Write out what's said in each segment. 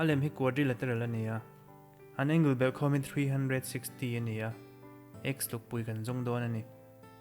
A lem hi quadrilateral a ni a, an angle belh khawmin 360 a ni a, x tlukpui kan zawng dawn a ni.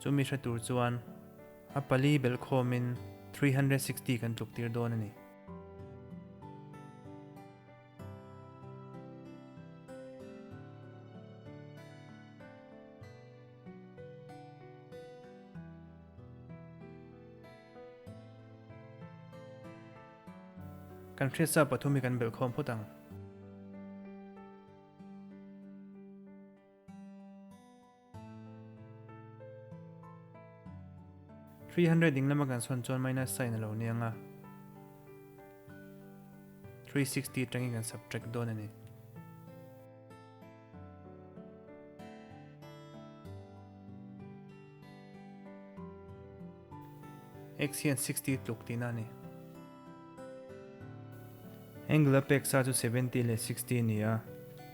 Chumi hre tur chuan a pali belh khawmin 360 kan tluk tir dawn a ni. Kan hriatsa pathum hi kan belh khawm phawt ang. 300 ding lama kan sawn chuan minus sign a lo ni ang a, 360 atangin kan subtract dawn a ni. X hian 60 tluk tihna a ni. Angle a pek sa chu 70 leh 60 a ni a.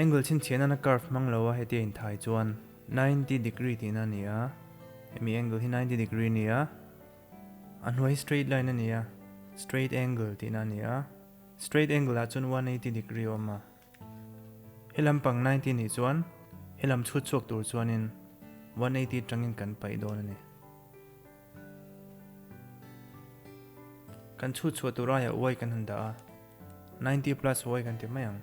Angle chhinchhiah nana curve hmang lo a hetia inthai chuan 90 degree tihna a ni a. Hemi angle hi 90 degree a ni a. A hnuai hi straight line a ni a, straight angle tihna a ni a. Straight angle ah chuan 180 degree a awm a. He lampang 90 nih chuan he lam chhut chhuak tur chuanin 180 tangin kan paih dawn a ni. Kan chhut chhuah tur aiah y kan han dah a, 90 plus y kan ti mai ang.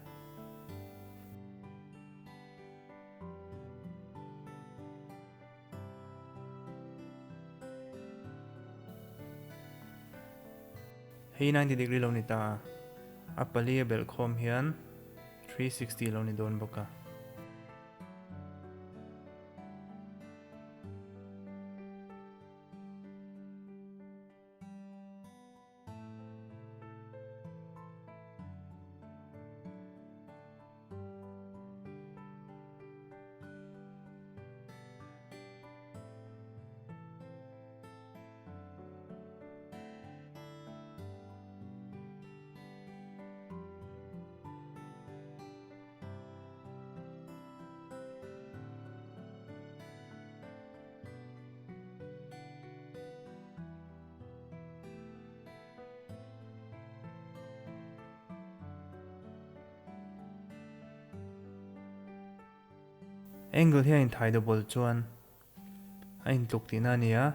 Hei 90 degree lo ni ta a, a pali a belh khawm hian 360 lo ni dawn bawk a. Angle hi a inthai double chuan a intluk tihna a ni a,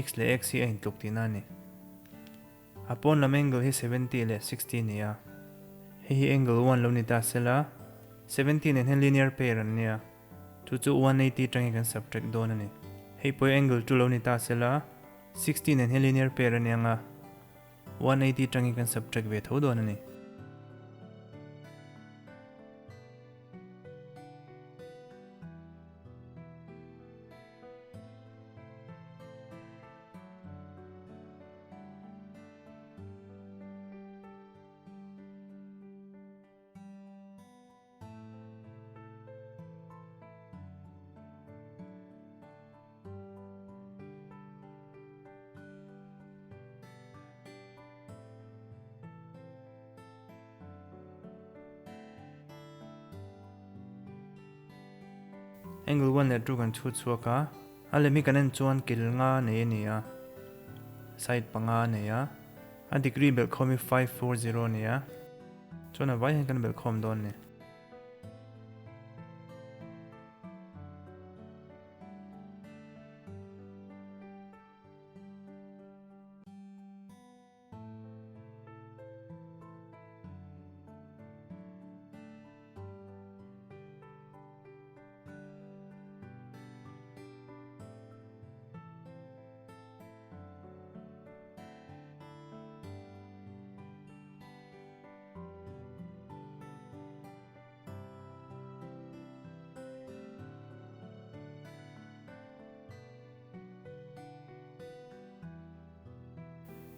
x leh x hi a intluk tihna a ni. A pawn lam angle hi 70 leh 60 a ni a, hei hi angle 1 lo ni ta sela, 70 nen hian linear pair an nia, chu chu 180 atangin kan subtract dawn a ni. Hei pawh hi angle 2 lo ni ta sela, 60 nen hian linear pair a ni ang a, 180 atangin kan subtract ve tho dawn a ni. Angle 1 leh 2 kan chhut chhuak a, a lem hi kan en chuan kil nga nei a ni a, side panga a nei a, a degree belh khawm hi 540 a ni a, chuan a vai hian kan belh khawm dawn a ni.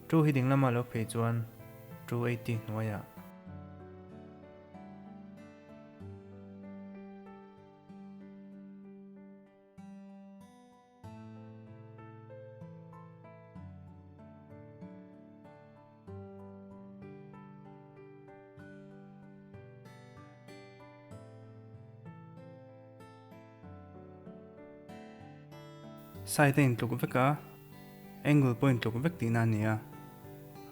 Two hi ding lama lo phei chuan 280 hnuaiah. Side a intluk vek a, angle pawh a intluk vek tihna a ni a.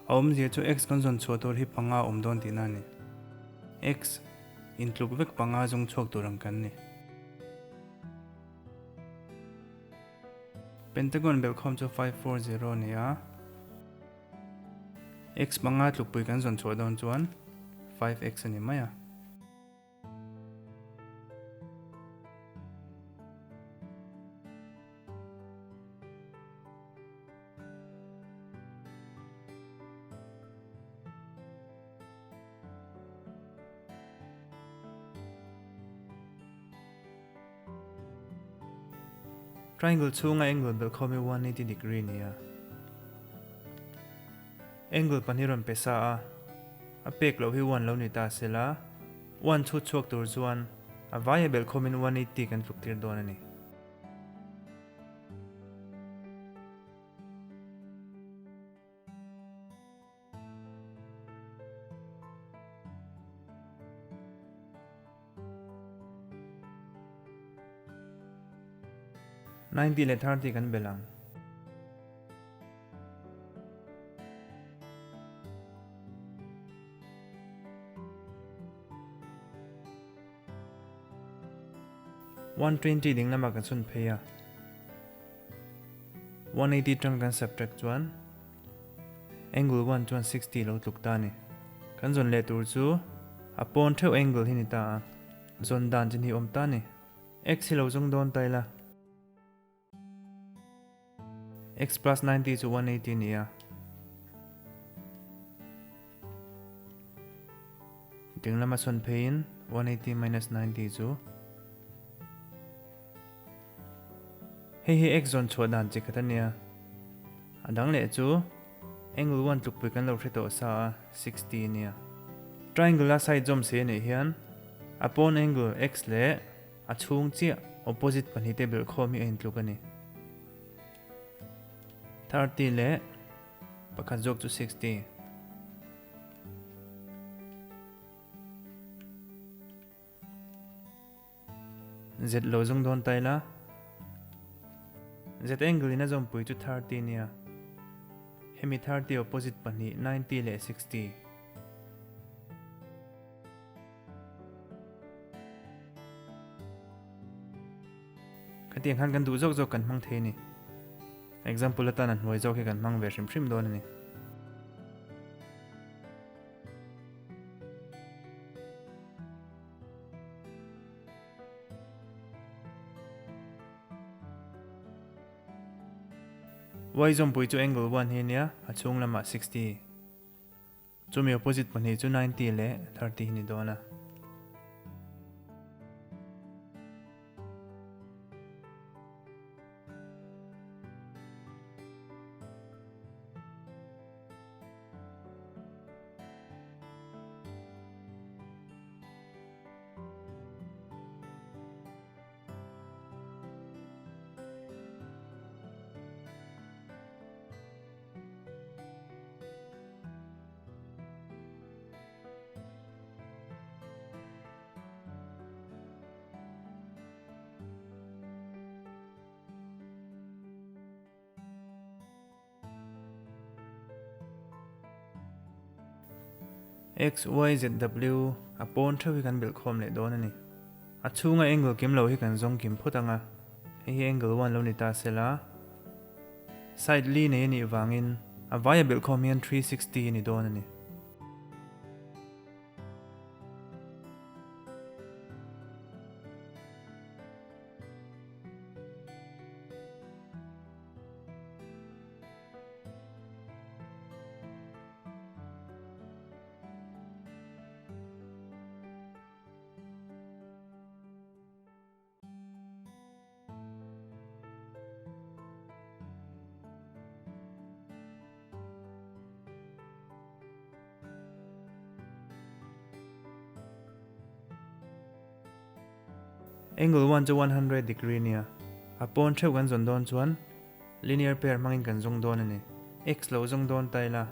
A awmzia chu x kan zawn chhuah tur hi panga a awm dawn tihna a ni. X intluk vek panga zawng chhuak tur ang kan ni. Pentagon belhkhawm chu 540 a ni a. X panga tlukpui kan zawn chhuah dawn chuan 5x a ni mai a. Triangle chhunga angle belhkhawm hi 180 degree a ni a. Angle pahnih rawn pe sa a, a pek loh hi 1 lo ni ta sela, 1 chhut chhuak tur chuan a vaia belhkhawmin 180 kan tluk tir dawn a ni. 90 leh 30 kan belh ang. 120 ding lamah kan sun phei a. 180 tang kan subtract chuan angle 1 chuan 60 lo tluk ta ni. Kan zawn leh tur chu a pawn theuh angle hi ni ta a. Zawn dan chin hi awm ta ni. X hi lo zawng dawn ta ila. X plus 90 chu 180 ni a. Ding lama sawn pheiin 180 minus 90 chu hei hi x zawn chhuah dan chi khat a nia. A dang leh chu angle 1 tlukpui kan lo hre tawh sa a 60 a nia. Triangle a side zawm si a nih hian a pawn angle x leh A chhung chiah opposite pahnihte belhkhawm hi a intluk a ni. 30 leh pakhat zawk chu 60. Z lo zawng dawn ta ila. Z angle in a zawmpui chu 30 nia. Hemi 30 opposite pahnih 90 leh 60. Khatiang khan kan duh zawk zawk kan hmang thei a ni. Example atan a hnuai zawk hi kan hmang ve hrim hrim dawn a ni. Y zawmpui chu angle 1 hi a nia, a chhung lamah 60. Chumi opposite pahnih chu 90 leh 30 hi ni dawn a. X, Y, Z, W a pawn theuh hi kan belh khawm leh dawn a ni. A chhunga angle kim lo hi kan zawng kim phawt ang a, hei hi angle 1 lo ni ta sela. Side li nei a nih vangin a vaia belhkhawm hian 360 a ni dawn a ni. Angle 1 chu 100 degree nia. A pawn theuh kan zawn dawn chuan linear pair hmangin kan zawng dawn a ni. X lo zawng dawn ta ila.